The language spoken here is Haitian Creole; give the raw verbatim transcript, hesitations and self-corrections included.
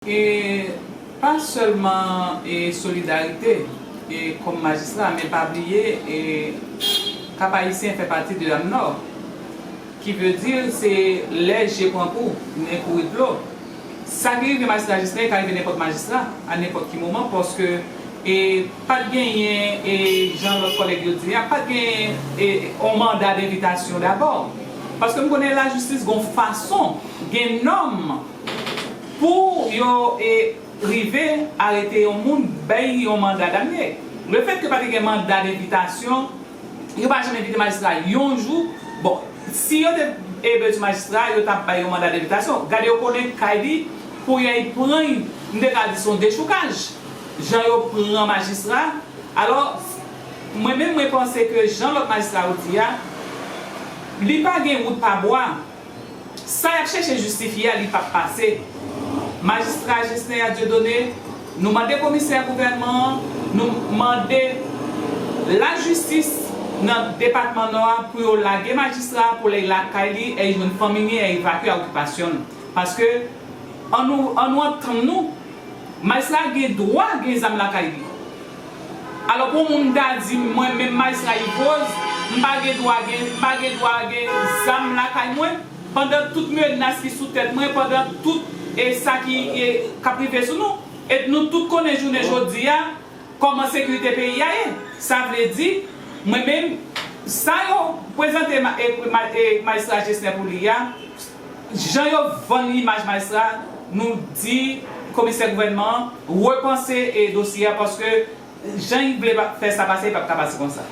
E pa sèlman e solidarite e kòm majistra, men pa bliye e Kap Ayisyen fè pati de AMNOR, ki vle di se lè je pran kou, nen kouri dlo. Sa ki rive majistra Jislè ka rive nenpòt majistra a nenpòt ki moman, paske e pa t genyen, e jan lòt kòlèg yo di a, pa t genyen e yon manda denvitasyon dabò. Paske m konnen lajistis gon fason, gen nòm pou yo e rive arete yon moun, bay yon manda damne. Lefètke pa te gen manda denvitasyon, yo pa janm envite majistra yon jou. Bon, si yo te e bezwen majistra, yo t ap bay yon manda denvitasyon. Gade, yo konnen kay li, pou y al pran l, m te ka di se yon dechoukaj. Jan yo pran majistra. Alò, mwen menm, mwen panse ke jan lòt majistra yo di a, li pa gen wout pa bwa. Sa y ap chèche jistifye a, li p ap pase. Majistra Jesner Dieudonné, nou mande komisè gouvènman an, nou mande lajistis nan depatman Nò a pou yo lage majistra a pou l al lakay li, e jwenn fanmi li, e evakye a okipasyon l. Paske, ann nou, ann nou antann nou, majistra gen dwa gen zam lakay li. Alò, pou moun ta di mwen menm majistra Yves Rose, m pa gen dwa gen, m pa gen dwa gen zam lakay mwen, pandan tout menas ki sou tèt mwen, pandan tout e sa ki e, k ap rive sou nou. E nou tout konnen jounen jodi a kòman sekirite peyi a ye. Sa vle di, mwen menm, sa yo prezante ma, e, ma, e, majistra Jesner pou li a, jan yo vann imaj majistra, nou di komisè gouvènman an repanse e dosye a, paske jan y vle fè sa pase, li p ap ka pase konsa.